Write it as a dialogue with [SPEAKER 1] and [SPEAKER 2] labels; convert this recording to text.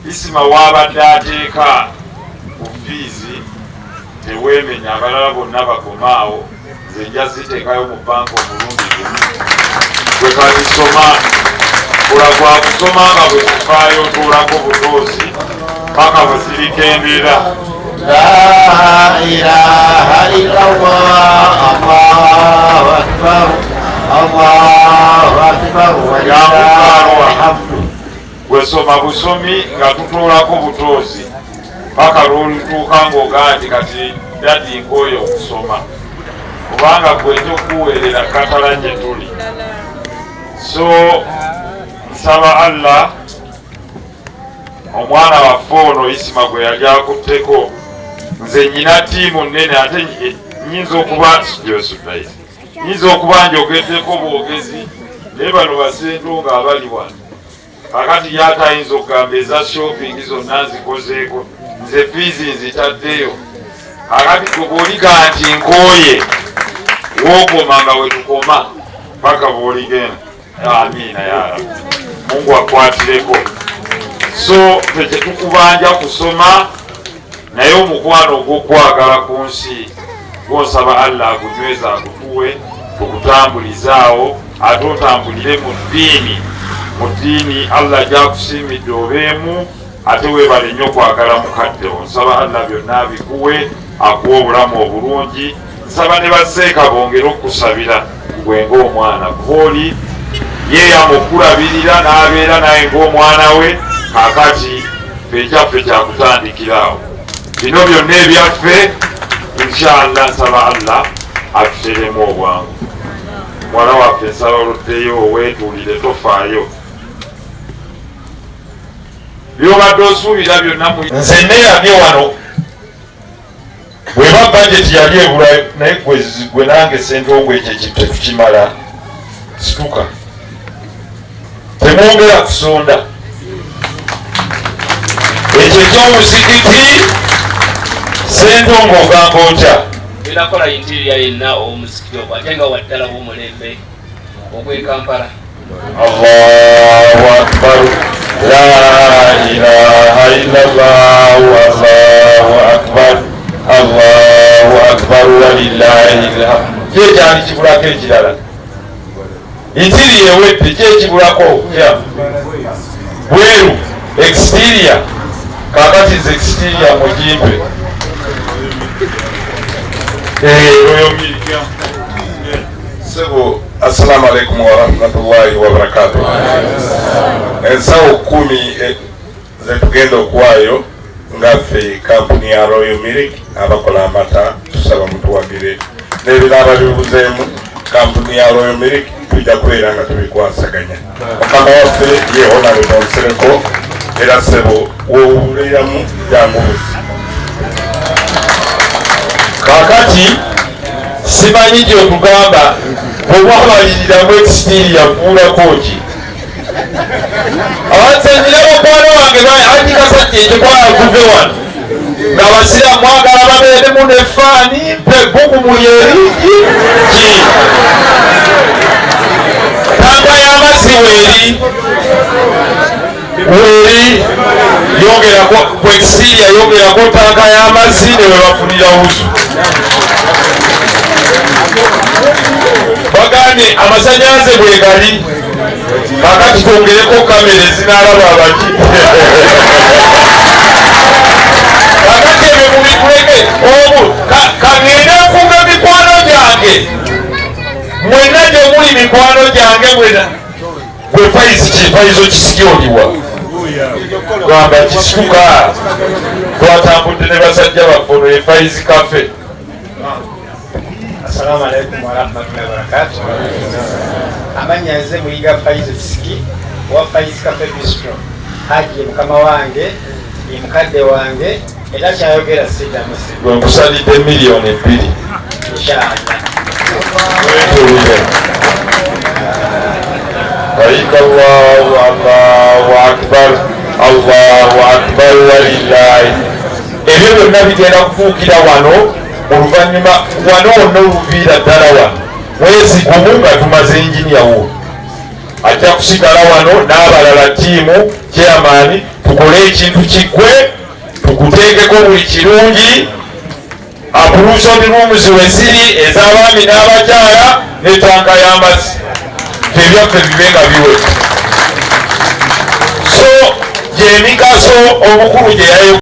[SPEAKER 1] Isima waabadde ateeka ku fiizi teweemenya, abalala bonna bakomaawo, nze nja ziteekayo mu banka omulundi gumu. Gwe kalisoma kula gwa kusoma nga bwe kuvaayo otuulako butoozi paka bwe zirikendera.
[SPEAKER 2] La ilaha illallah, Allahu akbar, Allahu akbar, walillahil hamdu.
[SPEAKER 1] Gwe soma busomi nga tutuulako butoozi paka lwolituuka ng'ogaa nti kati daddy nkooye okusoma, kubanga gwe ekyokuweerera katala gye tuli. So nsaba Allah omwana waffe ono Isima gwe yali akutteko, nze nyina ttiimu nnene, ate nyinza okuba nyinza okuba njogeddeko bwogezi, naye bano basento nga abali wano kakati yatayinza okugamba eza shopping zonna nzikozeeko, nze fiizi nzitaddeyo. Kakati gwe bw'oliga nti nkooye, wookoma nga wetukoma paka bw'oligenda. Amiina ya Rabbi, Mungu akwatireko. So ffe tetukubanja kusoma, naye omukwano ogw'okwagala ku nsi gwonsaba Allah agunyweza agutuwe tukutambulizaawo, ate otambulire mu ddiini, mu ddiini Allah gy'akusiimidde obeemu, ate weebale nnyo kwagala mukaddewo. Nsaba Allah byonna abikuwe, akuwe obulamu obulungi. Nsaba ne baseeka bongere okukusabira gwe ng'omwana kuba oli yeeyama okulabirira n'abeera naye ng'omwana we. Kaakati ffe ekyaffe kyakutandikiraawo bino byonna ebyaffe, inshallah. Nsaba Allah atuteremu obwangu. Muwala waffe, nsaba oluddeyo weetuulire, tofaayo byobadde osuubira byonna. Nze neeyamye wano bweba bajeti yali ebula, naye gwe nange Sentongo ekyo ekintu tetukimala. Situka, temwongera kusonda ekyo ekyomuzikiti. Sentongo, ogamba otya?
[SPEAKER 3] Binakola interior yenna ow'omuzikiti ogwo, ate nga waddala w'omulembe ogw'e Kampala.
[SPEAKER 1] Allahu akbar, la ilaha illallah, Allahu akbar, Allahu akbar, walillahil hamd. Kyekyali kibulako ekirala, interior ewedde, kyekibulako bweru, exterior. Kakati nze exterior mugimpe. Oyo.
[SPEAKER 4] Sebo, assalamu alaikum warahmatullahi wabarakatuh. Ensawo 10 zetugenda okuwaayo nga ffe kampuni ya Royal Milk abakola amata, tusaba mutuwagire n'ebiraaba bibuzeemu. Kampuni ya Royal Milk tujja kubeera nga tubikwasaganya. Mukama waffe ye Honorable Nsereko, era sebo wowuliramu jangu buzi.
[SPEAKER 1] Kakati simanyi gyotugamba bwebwabaliriramu exterior yakuulako ki? Abansanyira bakwano wange anjikasajja ekyo kuve wano nga basiramu mwagala babeeremu ne faani mpe bukumu yerigi ki tanka y'amazzi weeri weeri, yongerako ku exterior, yongerako tanka y'amazzi ne webafunira wuzu. Bagambye amasanyalaze bwegali, kakati twongereko kamera ezinaalaba abaki. Kakati ebyo mubituleke, obu kagende nkunga mikwano gyange mwenna gye muli, mikwano gyange mwena. Gwe Faizi, kifaizo kisiki oliwa gamba kisituka. Twatambudde ne basajja baffe, ono ye Faizi Cafe.
[SPEAKER 5] Assalamu alaikum warahmatullahi wabarakatuh. Amannya nze Muyiga Faizo Kisiki owa Faiz Cafe Bistro. Haji ye mukama wange, ye mukadde wange, era kyayogera siddamusi.
[SPEAKER 1] Gwe nkusalidde 2 miliyoni.
[SPEAKER 5] Inshallah.
[SPEAKER 1] Wetulire. Labaik Allahu, Allahu akbar, Allahu akbar, walillahi. Ebyo byonna bigenda kutuukira wano oluvannyuma wano wonna oluviira ddala wano mwezi gumu nga tumaze. Engineer wo ajja kusigala wano n'abalala, ttiimu, chairman. Tukole ekintu kiggwe, tukuteekeko buli kirungi. Ablution rooms we ziri ez'abaami n'abakyala ne tanka y'amazzi, ebyaffe bibe nga biwedde. So gyemigaso omukulu gye yayo.